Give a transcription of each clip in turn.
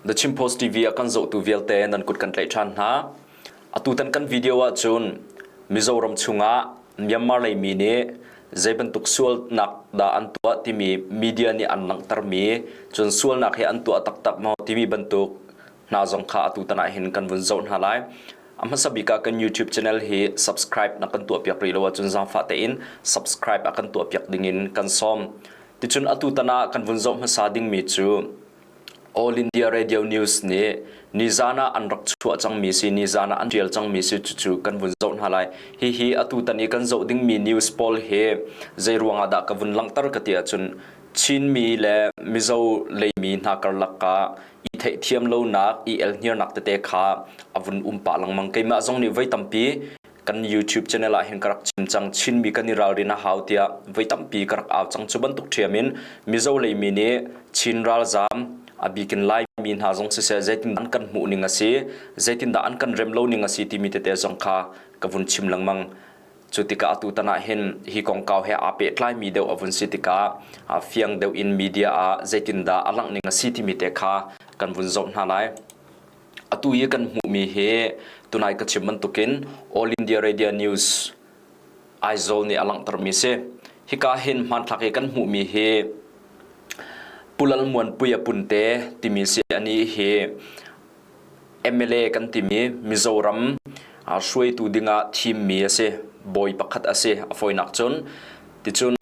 The Chin Post TV a kan zohtu vialte nan kut kan tlaih ṭhan hna. Atutan kan video ahcun Mizoram chungah Myanmar leimi nih zei bantuk sualnak dah an tuah timi media nih an langhtermi cun sualnak hi an tuah taktak maw timi bantuk hna zong kha atutan ah hin kan vun zoh hna lai. A hmasa bik ah kan YouTube channel hi subscribe na kan tuahpiak rih lo ahcun zaangfah tein subscribe a kan tuahpiak dingin kan sawm. Ticun atutan ah kan vun zoh hmasa dingmi cu All India Radio News nih nizan ah an rak chuah cangmi si, nizan ah an ṭial cangmi si cucu kan vun zoh hna lai. Hihi atutan i kan zoh dingmi news pawl hi zei ruangah dah ka vun langhter ka ti ahcun Chinmi le Mizo leimi hna karlak ah i theihthiam lonak, i elhniarnak tete kha a vun um pah lengmang. Keimah zong nih voi tampi kan YouTube channel ah hin ka rak chim cang. Chinmi kan i ralrin a hau tiah voi tampi ka rak au cang. Cu bantuk ṭhiam in Mizo leimi nih Chin ralzaam a bikin Laimi hna zong siseh zeitindah an kan hmuh ning a si, zeitindah an kan rem lo ning a si timi tete zong kha ka vun chim lengmang. Cu tikah atutan ah hin hi kongkau he aa pehtlaimi deuh a vun si tikah fiang deuh in media ah zeitindah a langh ning a si timi te kha kan vun zoh hna lai. Atu i kan hmuhmi hi tunai ka chim bantukin All India Radio News Aizawl nih a langhtermi si. Hika hin hmanthlak i kan hmuhmi hi Pu Lal Muanpuia Punte timi si ani hi MLA kan timi Mizoram hruaitu dingah thimmi a si. Bawi pakhat a si a fawinak cun. Ticun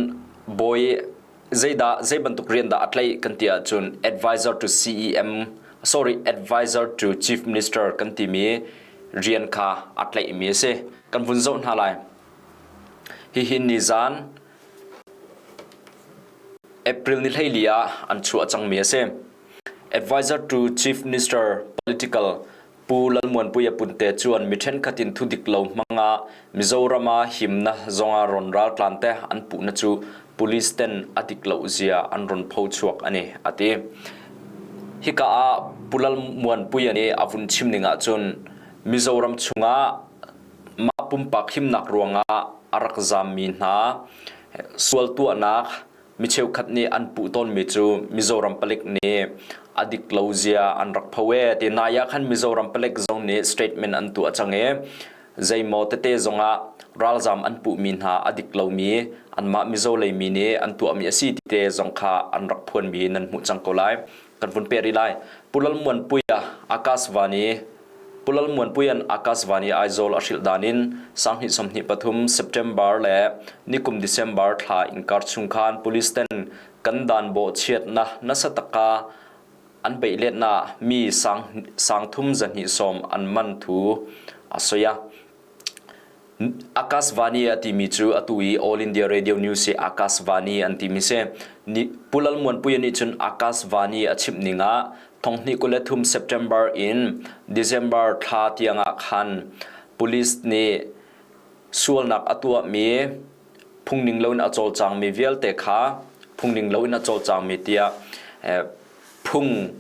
bawi zeidah zei bantuk rian dah a tlaih kan ti ahcun advisor to CEM sorry advisor to chief minister kan timi rian kha a tlaihmi a si. Kan vun zoh hna lai. Hihi nizan April ni 14 ah an chuah cangmi a si. Advisor to Chief Minister Political Pu Lalmuanpuia Punte chuan mi ṭhenkhat in thudik lo hmanga Mizoram ah himna zonga rawn raltlan te an puhna chu police ten a dik loh zia an rawn pho chuak ani a ti. Hika ah Pu Lalmuanpuia nih a vun chim ning ahcun Mizoram chungah mah pumpak himnak ruangah a rak zammi hna sual tuahnak Mi cheukhat nih an puh tawnmi cu Mizoram palik nih a dik lo zia an rak pho e ti nai ah khan Mizoram palik zong nih statement an tuah cang i zeimaw tete zongah ralzam an puhmi hna a dik lomi anmah Mizo leimi nih an tuahmi a si ti te zong kha an rak phuanmi nan hmuh cang ko lai. Kan vun peh rih lai. Pu Lalmuanpuia Akasvani Pu Lalmuanpuia'n Akasvani Aizawl a hrilh dan in 2023 September le nikum December thla inkar chung khan police ten kan dan bawhchiatnak nasa taka an beihletnak mi sang sang thum zahnih sawm an man thu a soi a. Akasvani a timi cu atu i All India Radio News i Akasvani an timi si. Pu Lalmuanpuia nih cun Akasvani a chimh ning ah thonghnih 23 September in December thla tiangah khan police nih sualnak a tuahmi phungning loin a cawlcangmi vialte kha phungning loin a cawlcangmi tiah phung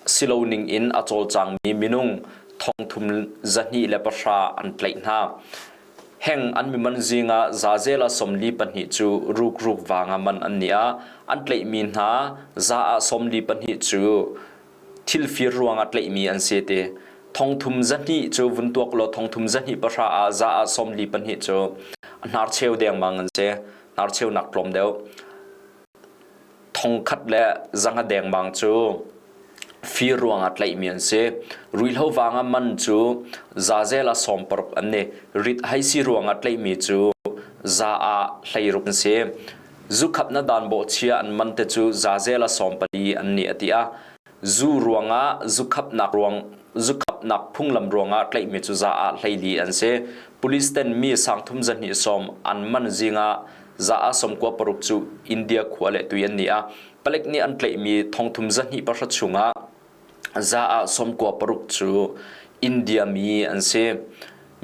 silo ning in a cawlcangmi minung thongthum 210 an tlaih hna. Heng an miman zingah zazela 42 cu rukruk vanga man an ni a an tlaihmi hna za ah 42 cu thilfir ruangah tlaihmi an si ti. Thongthum 200 cu vun tuak law thongthum 210 ah za ah 42 cu hnarcheu dengmang an si. Hnarcheu nak tlawm deuh. Thongkhat le zanga dengmang cu fir ruangah tlaihmi an si. Ruihlo vangah man cu zazel ah 60 an ni. Rit heisi ruangah tlaihmi cu za ah 16 an si. Zukhap na dan bawhchia an man te cu zazel ah 14 an ni a ti a. Zu ruangah zukhapnak ruang zukhapnak phunglam ruangah tlaihmi cu za ah 14 an si. Police ten mi sangthum zahnih sawm an man zingah za ah 96 cu India khua le tui an ni a. Palek nih an tlaihmi thongthum 210 chungah za ah 96 cu India mi an si.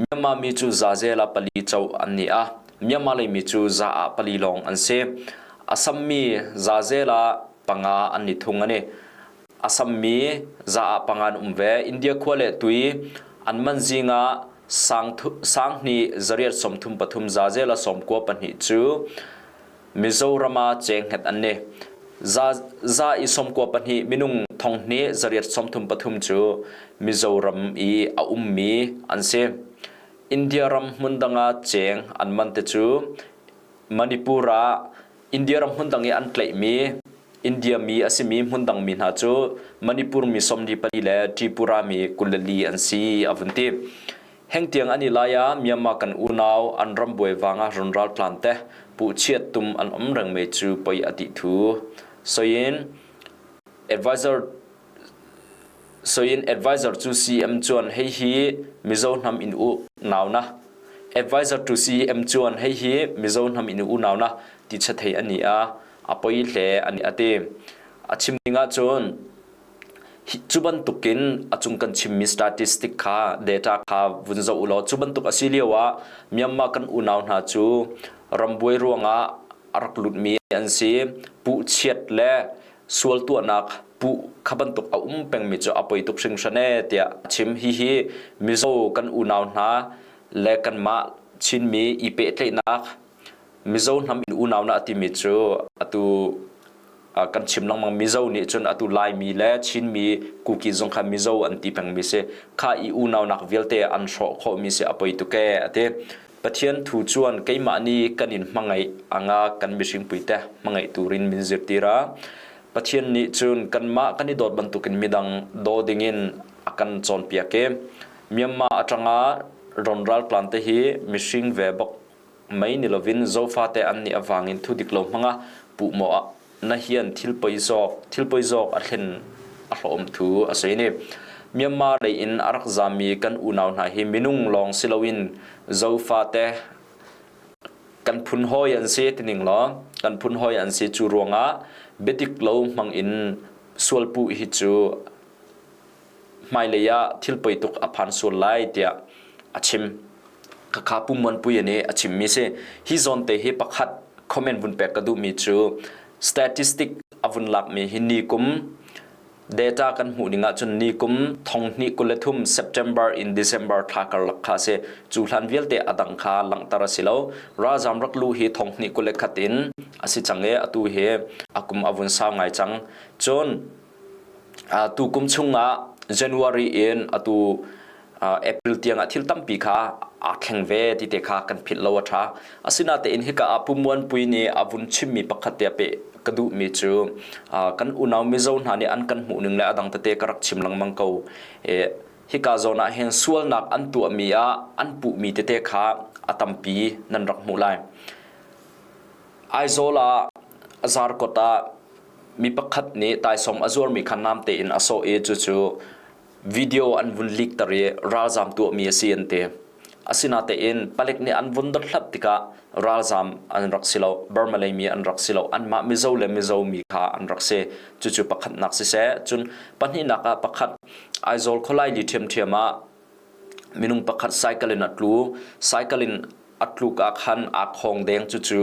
Myanmar mi cu zazel ah pali cho an ni a. Myanmar lei mi cu za ah pali lawng an si. Assam mi zazel ah panga an ni thung ani. Assam mi za ah panga an um ve. India khua le tui an man zingah sang sang hnih zariat 33 zazel ah 92 cu Mizoram ah cenghnget an ni. Za i 92 minung thonghnih zariat 33 cu Mizoram i a ummi an si. India ram hmun dang ah cheng an man te cu Manipur ah India ram hmun dang i an tlaihmi India mi a simi hmundang mi hna cu Manipur mi 44 le Tripura mi 24 an si a vun ti. Hengtiang an i lai ah Myanmar kan unau an ram buai vangah runral tlan te puhchiat tum an um reng me cu poi a ti thu. Soin advisor Soin advisor cu CM chuan hei hi Mizo hnam in u nau na advisor to CM chuan hei hi Mizo hnam in u nau na ti cha thei ani a a poi hle ani ati a chim ding ah cun cu bantukin a cung kan chimmi statistic kha data kha vun zoh u law cu bantuk a si lio ah Myanmar kan unau hna cu rambuai ruangah a rak lutmi an si puhchiat le sual tuahnak puh kha bantuk a um pengmi cu a poi tuk hringhran e tiah a chim. Hihi Mizo kan unau hna le kanmah Chinmi i pehtlaihnak Mizo hnam in unau na timi cu atu kan chim lengmang Mizo nih cun atu Laimi le Chinmi Kuki zong kha Mizo an ti pengmi si kha i unau nak vialte an hrawh khawhmi si a poi tuk e ati Pathian thu chuan keimah nih kan in hmangaih anga kan mihring puite hmangaih turin min zirtir a Pathian nih cun kanmah kan i dawt bantukin midang daw dingin a kan cawnpiak i Myanmar atanga ron raltlan te hi mihring ve bak mei ni lovin zofate an nih avangin thu dik lo hmanga puhmawh ah na hian thil poi zawk thil poi zawk a thlen a hlawm thu a soi ni. Myanmar lei in a rak zami kan unau hna hi minung lawng si loin zofate kan phun hawi an si tining law kan phun hawi an si cu ruangah biadik lo hmang in sualpuh hi cu hmailei ah thil poi tuk a phan sual lai tiah a chim. Khakha Pu Muan Pui nih a chimmi si. Hi zawn te hi pakhat comment vun pek ka duhmi cu statistic a vun lakmi hi ni kum data kan hmuh ning ahcun ni kum 2023 September in December thla karlak kha si. Cu hlan vialte a dang kha langhter a si lo. Ralzam rak lu hi 2021 in a si cang i atu hi a kum a vun sau ngai cang. Cun Tu kum chungah January in atu April tiangah thil tampi kha aa thleng ve ti te kha kan philh lo a ṭha. Asinain hika ah Pu Muan Pui nih a vun chimmi pakhat te a peh ka duhmi cu kan unau Mizo hna nih an kan hmuh ning le a dang tete ka rak chim lengmang ko. Hika zawn ah hin sualnak an tuahmi ah an puhmi tete kha a tampi nan rak hmuh lai. Aizawl ah Zarkawt ah mi pakhat nih taisawm a zuarmi kha namte in a sawh i cucu video an vun leak ter i ralzaam tuahmi a si an ti. Asinatein palek nih an vun dothlat tikah ralzaam an rak si lo, Burma leimi an rak si lo, anmah Mizo le Mizo mi kha an rak si. Cucu pakhatnak siseh, cun pahnihnak ah pakhat Aizawl khualaili ṭhiamṭhiam ah minung pakhat cycle in a tlu. Cycle in a tluk ah khan aa khawng deng cucu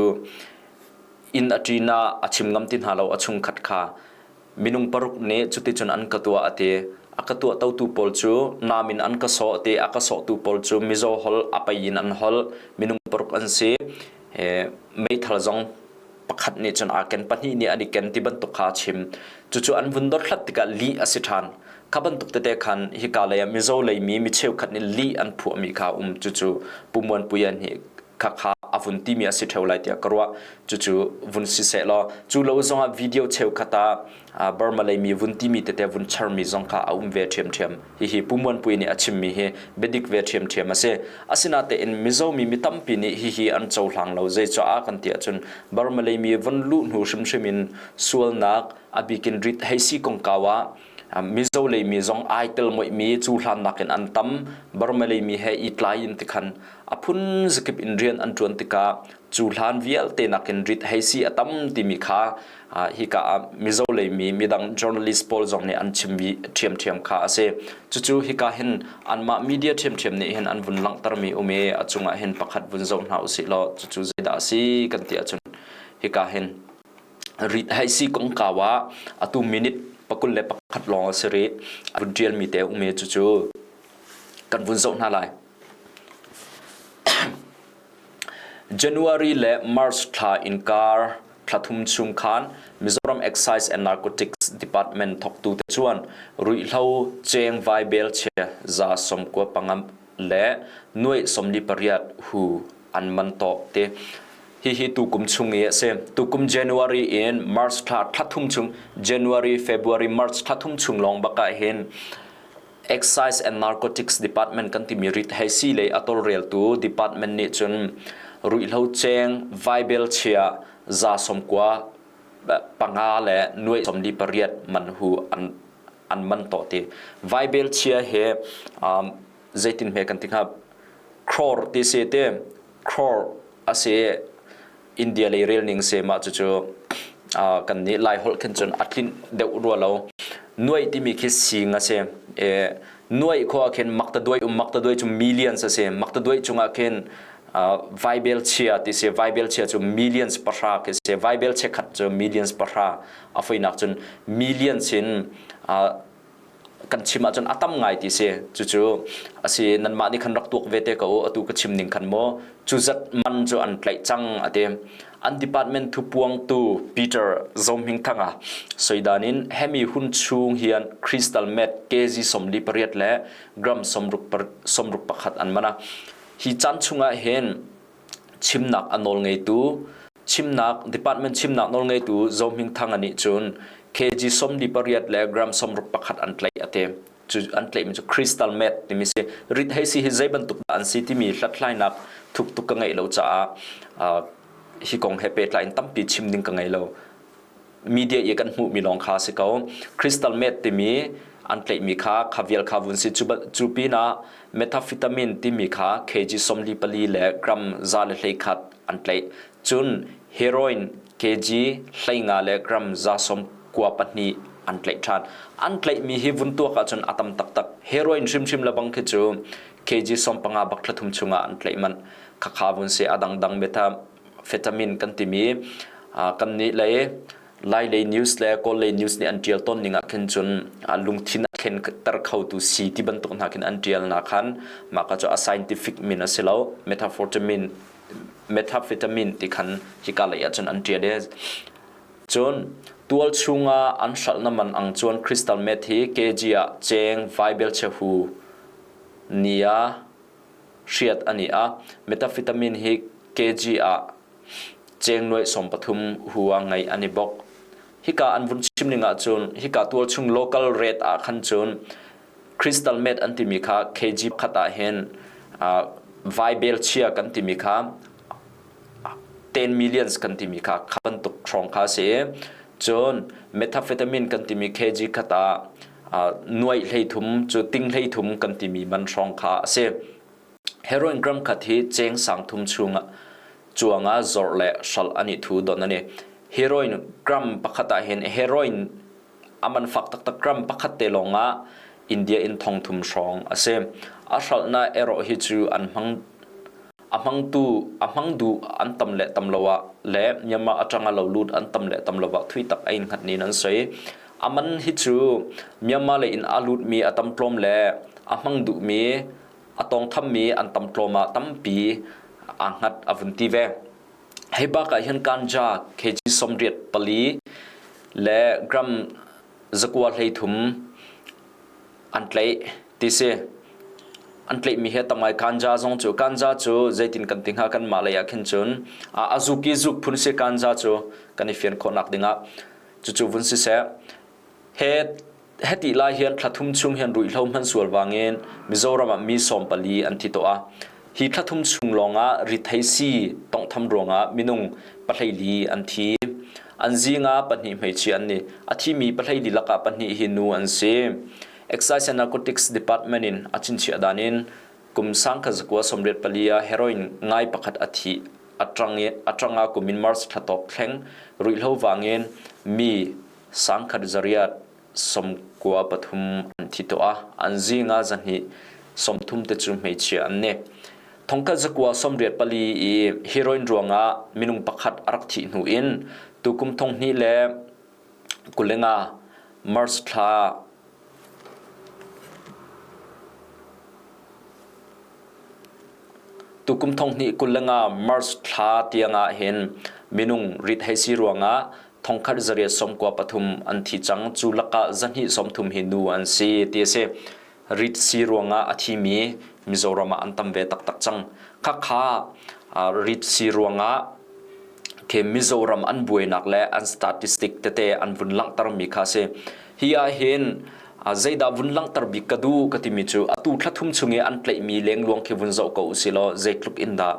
inn a ṭin ah a chim ngam ti hna lo a chungkhat kha minung paruk nih cuticun an ka tuah a ti a ka tuahtotu pawl cu nam in an ka sawh ti a ka sawhtu pawl cu Mizo holh a pei in an holh minung paruk an si meithal zong pakhat nih cun aa ken pahnih nih an i ken ti bantuk kha a chim cucu an vun dothlat tikah lih a si ṭhan kha bantuk tete khan hika lei ah Mizo leimi mi cheukhat nih lih an phuahmi kha um cucu Pu Muan Pui nih khakha a vun timi a si ṭheo lai tiah ka ruah. Cucu vun si seh law cu lo zongah video cheukhat ah Burma leimi vun timi tete vun charmi zong kha a um ve ṭhiamṭhiam. Hihi Pu Muan Pui nih a chimmi hi biadik ve ṭhiamṭhiam a si. Asinatein Mizo mi mi tampi nih hihi an cohlang lo. Zeicah kan ti ahcun Burma leimi vun luh hnu hrimhrim in sualnak a bikin rit hei si kongkau ah Mizo leimi zong ai tel moihmi cu hlan nakin an tam. Burma leimi he i tlai in tikhan a phun zakip in rian an ṭuan tikah cu hlan vialte nakin rit hei si a tam timi kha hika ah Mizo leimi midang journalist pawl zong nih an chimmi ṭhiamṭhiam kha a si. Cucu hika hin anmah media ṭhiamṭhiam nih hin an vun langhtermi um i a cungah hin pakhat vun zoh hna usih law cucu zeidah a si kan ti ahcun hika hin rit hei si kongkau ah atu minute 21 lawng a si rih a vun ṭialmi te um i cucu kan vun zoh hna lai. January le March thla inkar thla thum chung khan Mizoram. Excise and Narcotics Department thawktu te chuan ruihhlo cheng vai bel chia za somkua pangam le nuai 48 hu an man to te. Hihi tukum chung i a si. Tukum January in March thla thla thum chung January, February, March thla thum chung lawng bak ah hin Excise and Narcotics Department kan timi rit hei si lei a tawlreltu department nih cun ruihhlo cheng vaibel chia za somkua panga le nuai 48 man hu an an man to ti. Vaibel chia he zeitin hme kan ti hnga crore ti si te crore a si India lei rel ning se mah cucu kan nih Lai holh khin cun a tlinh deuh rua lo. Nuai timi khi sing a si. E, nuai khua khin makta duai um makta duai cu millions a si. Makta duai cungah khin vaibel chia ti si. Vaibel chia cu millions pahra khi si. Vaibel chia khat cu millions pahra. A foinak cun millions in kan chim ahcun a tam ngai ti si. Cucu a si nanmah nih khan rak tuak ve te ko u atu ka chim ning khan maw cu zat man cu an tlaih cang a ti. An department thupuangtu Peter Zohmingthanga soidan in hemi hun chung hian crystal meth kg 48 le gram 61 an man a. Hi caan chungah hin chimnak a nawl ngeitu chimnak department chimnak nawl ngeitu Zohmingthanga nih cun kg 48 le gram 61 an tlaih a ti. Cu an tlaihmi cu crystal meth timi si. Rit hei si hi zei bantuk dah an si timi hlathlainak thuk tuk ka ngeih lo caah hi kong he pehtlai in tampi chim ding ka ngei lo. Media i kan hmuhmi lawng kha si ko. Crystal meth timi an tlaihmi kha kha vial kha vun si. Cu pinah methamphetamine timi kha kg 44 le gram 121 an tlaih. Cun heroin kg 15 le gram 92 an tlaih ṭhan. An tlaihmi hi vun tuak ahcun a tam taktak. Heroin hrimhrim le bang khi cu kg 15 bak thla thum chungah an tlaih manh. Khakha vun si a dangdang methamphetamine kan timi kan nih lei Lai lei news le Kawl lei news nih an ṭial tawn ning ah khin cun lungthin a thlen-ter khotu si ti bantuk hna khin an ṭial na khan mah ka cu a scientific min a si lo methamphetamine methamphetamine ti khan hika lei ah cun an ṭial i cun tual chungah an hralhna man ang cun crystal meth hi kg ah cheng vaibel chehu nia hriat ani a methamphetamine hi kg ah cheng nuai 13 hu ah ngei an i bok. Hika an vun chim ning ahcun hika tualchung local rate ah khan cun crystal meth an timi kha kg khat ah hin vaibel chia kan timi kha 10 millions kan timi kha kha bantuk hrawng kha si. Cun methamphetamine kan timi kg khat ah nuai 13 cu ting 13 kan timi man hrawng kha a si. Heroin gram khat hi cheng sang thum chungah cuangah zawrh le hralh an i thu don ani. Heroin gram pakhat ah hin heroin aman fak taktak gram pakhat te lawngah India in thong thum hrawng a si. A hralhna erawh hi cu an hmang a hmangtu a hmang duh an tam le tam lo ah le Myanmar atanga lo lut an tam le tam lo ah thui tak a in hngat nin an soi. Aman hi cu Myanmar le in a lut mi a tam tlawm le a hmang duh mi a tawngthammi an tam tlawm ah tampi aa hngat a vun ti ve. Hei bak ah hin ganja kg 84 le gram 9 33 an tlaih ti si. An tlaihmi hi tam ngai ganja zong cu ganja cu zeitin kan ti hnga kan mah lei ah khin cun a zuk i zuk phun si ganja cu kan i fian khawhnak dingah cucu vun siseh he Heti lai hian thla thum chung hian ruihhlo hman sual wangin Mizoram ah mi 14 an thi tawh a. Hi thla thum chung lawngah rithei sii tonghtham ruangah minung 14 an thi. An zing ah pahnih hmeichia an ni. A thimi 14 lakah pahnih hi nu an si. Excise and Narcotics Department in a chinchiah dan in kum sangkha zakua 84 ah heroin ngai pakhat a thi a tang ah kumin March thla tawk thleng ruihhlo wangin mi sangkhat zariat 93 an thi tuah. An zing ah zahnih 30 te cu hmeichia an ni. Thongkhat zakua 84 i heroin ruangah minung pakhat a rak thih hnu in tukum thonghnih le kulenga March thla tukum 2025 March thla tiangah hin minung rit hei si ruangah. Thongkhat zariat 93 an thi cang. Cu lakah zahnih 30 hi nu an si ti a si. Rit si ruangah a thimi Mizoram ah an tam ve taktak cang. Khakha rit si ruangah khi Mizoram an buainak le an statistic tete an vun langhtermi kha si. Hi ah hin zeidah vun langhter bik ka duh ka timi cu atu thla thum chung i an tlaihmi lengluang khi vun zoh ko usih law zeitluk in dah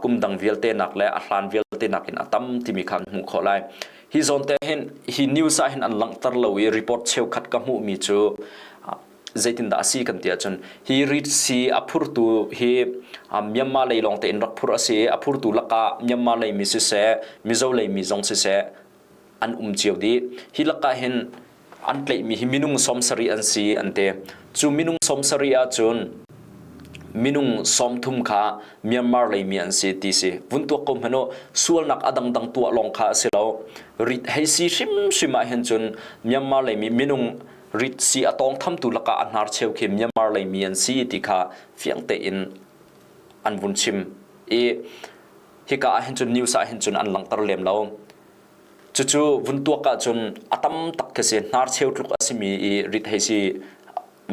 kum dang vialte nak le a hlan vialte nakin a tam timi kha an hmuh khawh lai. Hi zawn te hin hi news ah hin an langhter lo i report cheukhat ka hmuhmi cu zeitindah a si kan ti ahcun hi ritsi a phurtu hi Myanmar lei lawng tein rak phur a si i a phurtu lakah Myanmar lei mi siseh Mizo lei mi zong siseh an um cio dih. Hi lakah hin an tlaihmi hi minung 70 an si an ti. Cu minung 70 ahcun minung 30 kha Myanmar lei mi an si ti si. Vun tuak ko hmanh u, sualnak a dangdang tuah lawng kha a si lo. Rit hei si hrimhrim ah hin cun Myanmar lei mi minung rit si a tawngthamtu lakah a hnar cheu khi Myanmar lei mi an si ti kha fiang tein an vun chim. I hika ah hin cun news ah hin cun an langhter lem lo. Cucu vun tuak ahcun a tam tak khi si. Hnarcheu tluk a simi i rit hei si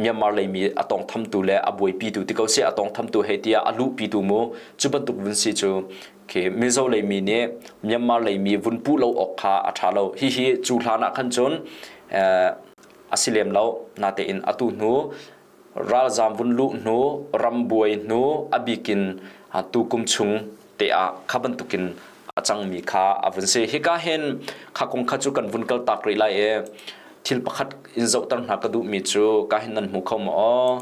Myanmar leimi a tawngthamtu le a buaipitu ti ko si a tawngthamtu hei tiah a luhpitu mu cu bantuk vun si cu khi Mizo leimi nih Myanmar leimi vun puh lo awk kha a ṭha lo. Hihi cu hlan ah khan cun a si lem lo. Natein atu hnu ralzaam vun luh hnu ram buai hnu a bikin tukum chung te ah kha bantukin a cangmi kha a vun si. Hika hin kha kong kha cu kan vun kal tak rih lai i thil pakhat in zohter hna ka duhmi cu ka hin nan hmu kho maw?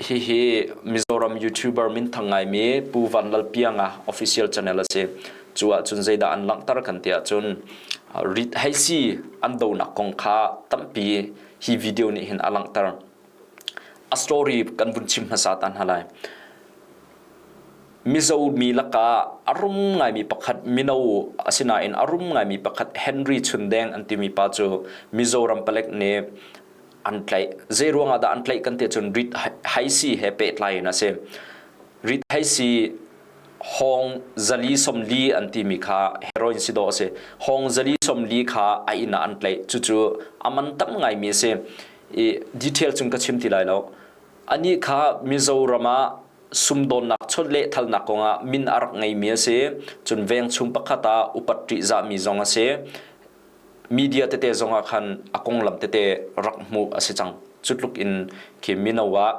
Hihi Mizoram YouTuber minthang ngaimi Pu Van Lal Pianga official channel a si. Cu ahcun zeidah an langhter kan ti ahcun rit heisi an donak kong kha tampi hi video nih hin a langhter. A story kan vun chim hmasa ta hna lai. Mizo mi lakah a rum ngaimi pakhat mino asinain a rum ngaimi pakhat Henry Chundeng an timi pa cu Mizoram palek nih an tlaih. Zei ruangah dah an tlaih kan ti ahcun rit haisi he pehtlai in a si. Rit haisi hawng zali somli an timi kha heroin si dawh a si. Hawng zali somli kha a inn ah an tlaih. Cucu a man tam ngaimi a si. I detail cung ka chim ti lai lo. Anih kha Mizoram ah sumdawnnak chawlehthalnak kongah min a rak ngeimi a si. Cun veng chung pakhat ah upat ṭihzahmi zong a si. Media tete zong ah khan a konglam tete rak hmuh a si cang. Cu tluk in khi mino ah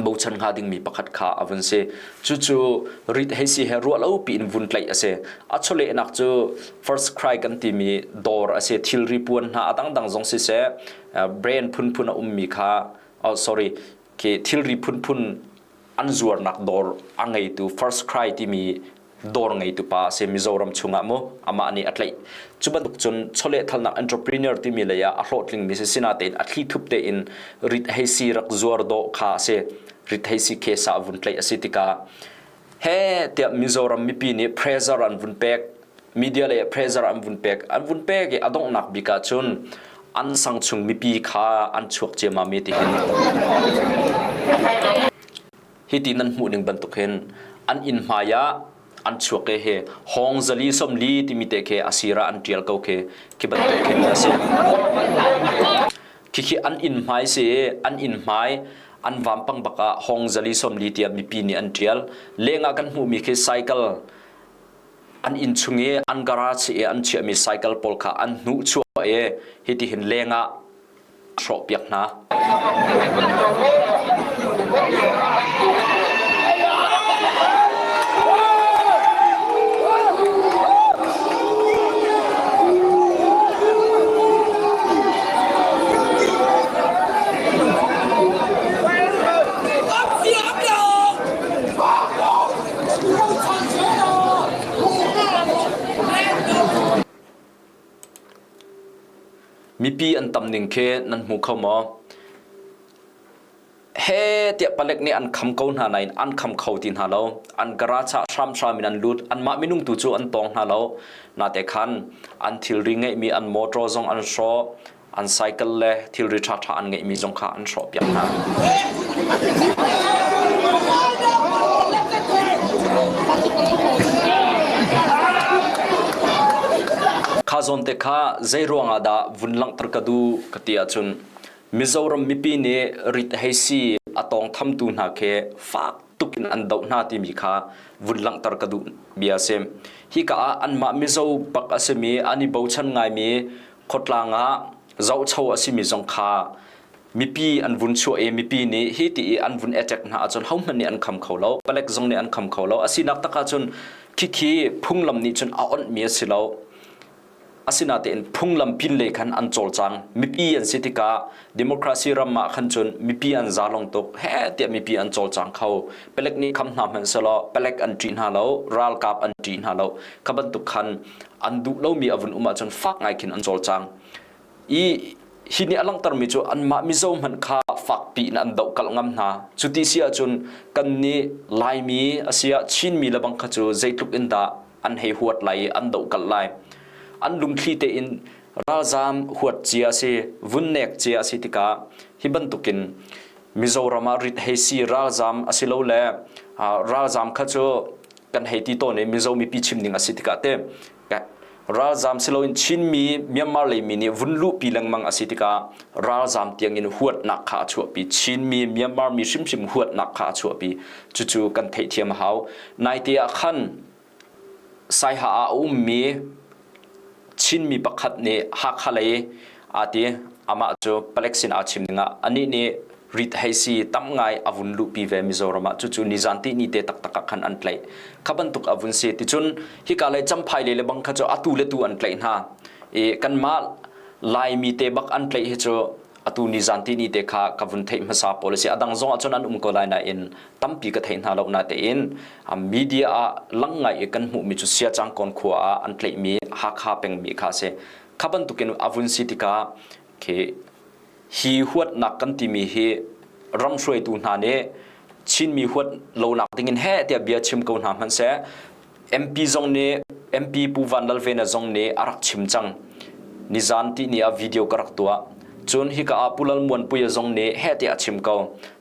bochan hnga dingmi pakhat kha a vun si. Cucu rit hei si he ruah lo piin vun tlaih a si. A chawlehnak cu First Cry kan timi dawr a si. Thilri puan hna a dangdang zong siseh, brand phunphun a ummi kha oh sorry khi thilri phunphun an zuarnak dawr a ngeitu First Cry timi dawr ngeitu pa a si Mizoram chungah mu amah nih a tlaih cu bantuk cun chawlehthalnak entrepreneur timi lei ah a hlawhtlingmi si sinatein a thli thup tein rit hei si rak zuar dawh kha a si rit hei si case ah vun tlaih a si tikah he tiah Mizoram mipi nih pressure an vun pek media lei pressure an vun pek an vun pek i a donghnak bik ah cun an sang chung mipi kha an chuak ciammam i tihin hi ti nan hmuh ning bantuk hin an inn hmai ah an chuak e he hong zali somli timi te khi asira an tial ko khi khi bantuk khin a si khi an inn hmai si an inn hmai an vampang bak ah hong zali somli tiah mipi nih an tial lengah kan hmuhmi khi cycle an inn chung i an garage i an chiahmi cycle pawl kha an hnuh chuah i hitihin lengah hrawhpiak hna. Mipi an tam ning khi nan hmu kho maw? He tiah palek nih an kham ko hna nain an kham kho ti hna lo. An garage ah hramhram in an lut. Anmah minung tu cu an tawng hna lo. Nate khan an thilri ngeihmi an motor zong an hrawh. An cycle le thilri ṭhaṭha an ngeihmi zong kha an hrawhpiak hna. zawn te kha zei ruangah dah vun langhter ka duh ka ti ahcun Mizoram mipi nih rit hei si a tawngthamtu hna khi fak tuk in an doh hna timi kha vun langhter ka duh bia a si. Hika ah anmah Mizo bak a simi an i bochan ngaimi khuatlang ah zohcho a simi zong kha mipi an vun chuah i mipi nih hi ti i an vun attack hna ahcun hohmanh nih an kham kho lo palek zong nih an kham kho lo asinak tak ahcun khikhi phunglam nih cun a onhmi a si lo asinatein phunglam pin lei khan an cawlcang mipi an si tikah democracy ram ah khan cun mipi an zalong tuk he tiah mipi an cawlcang kho palek nih kham hna hmanh selaw palek an ṭih hna lo ralkap an ṭih hna lo kha bantuk khan an duh lomi a vun um ahcun fak ngai khin an cawlcang I hi nih a langhtermi cu anmah Mizo hmanh kha fakpi in an dohkalh ngam hna. Cuti si ahcun kannih Laimi asiah Chinmi le bang kha cu zeitluk in dah an hei huat lai i an dohkalh lai. An lungthli tein ralzaam huat cia a si, vunnek cia a si tikah hi bantukin Mizoram ah rit hei si ralzaam asilole ralzaam kha cu kan hei ti tawn i Mizo mipi chim ding a si tikah te Ralzaam siloin Chinmi Myanmar leimi nih vun luhpi lengmang a si tikah ralzaam tiangin huatnak kha a chuahpi. Chinmi Myanmar mi hrimhrim huatnak kha a chuahpi. Cucu kan theihthiam a hau. Naite ah khan Saiha ah a ummi Chinmi pakhat nih Hakha lei aa ti. Amah cu palek sin aa chim dingah anih nih rit hei si tam ngai a vun luhpi ve Mizoram ah cucu nizan ti ni te taktak ah khan an tlaih kha bantuk a vun si ticun hika lei Champhai le le bang kha cu atu le tu an tlaih hna i kanmah Laimi te bak an tlaih hi cu atu nizan ti ni te kha ka vun theih hmasa pawl a si adang zong ahcun an um ko lai nain tampi ka thei hna lo na tein media ah lang ngai i kan hmuhmi cu Siacangkawn khua ah an tlaihmi Hakha pengmi kha a si kha bantukin a vun si tikah khi Hi huatnak kan timi hi ram hruaitu hna nih Chinmi huat lonak dingin heh tiah bia chim ko hna hmanhseh MP zong nih MP Pu Van Lal Vena zong nih a rak chim cang. Nizan tihni ah video ka rak tuah. Cun hika ah Pu Lal Muan Puia zong nih heh tiah a chim ko.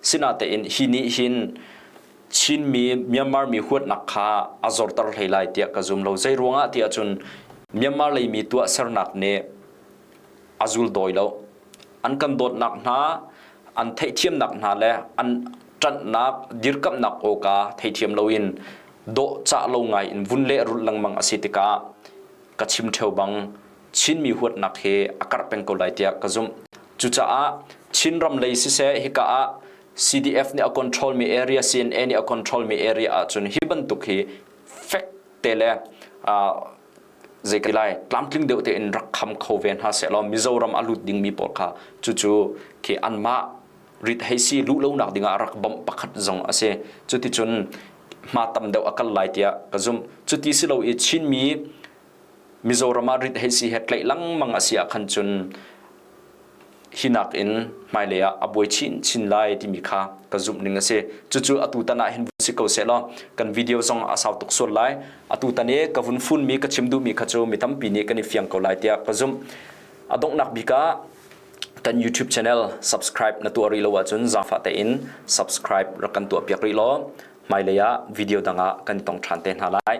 Sinatein hi nih hin Chinmi Myanmar mi huatnak kha a zorter hlei lai tiah ka zum lo. Zei ruangah tiah cun Myanmar leimi tuahsernak nih a zul dawi lo. An kan dawtnak hna, an theihthiamnak hna le an ṭanhnak, dirkamhnak awka theithiam loin dawhcah lo ngai in vun lehrulh lengmang a si tikah ka chim ṭheo bang Chinmi huatnak hi a karh peng ko lai tiah ka zumh. Cucaah Chinram lei siseh hika ah CDF nih a control mi area, CNA nih a control mi area ahcun hi bantuk hi fek te le zei ka lai tlamtling deuh tein rak kham kho ve hna sehlaw Mizoram a lut dingmi pawl kha cucu khi anmah rit hei si luh lonak dingah rak bawmh pakhat zong a si. Cuticun hma tam deuh a kal lai tiah ka zumh. Cuti si lo i Chinmi Mizoram ah rit hei si he tlaih lengmang a si ah khan cun hi nakin hmailei ah a buai chinchin lai timi kha ka zumh ning a si. Cucu atu tan ah hin vun si ko sehlaw kan video zong a sau tuk sual lai. Atu tan i ka vun funmi ka chim duhmi kha cu mi tampi nih kan i fiang ko lai tiah ka zumh. A donghnak bik ah kan YouTube channel subscribe na tuah rih lo ahcun zaangfah tein subscribe rak kan tuah piak rih law hmailei ah video dang ah kan i tong ṭhan te hna lai.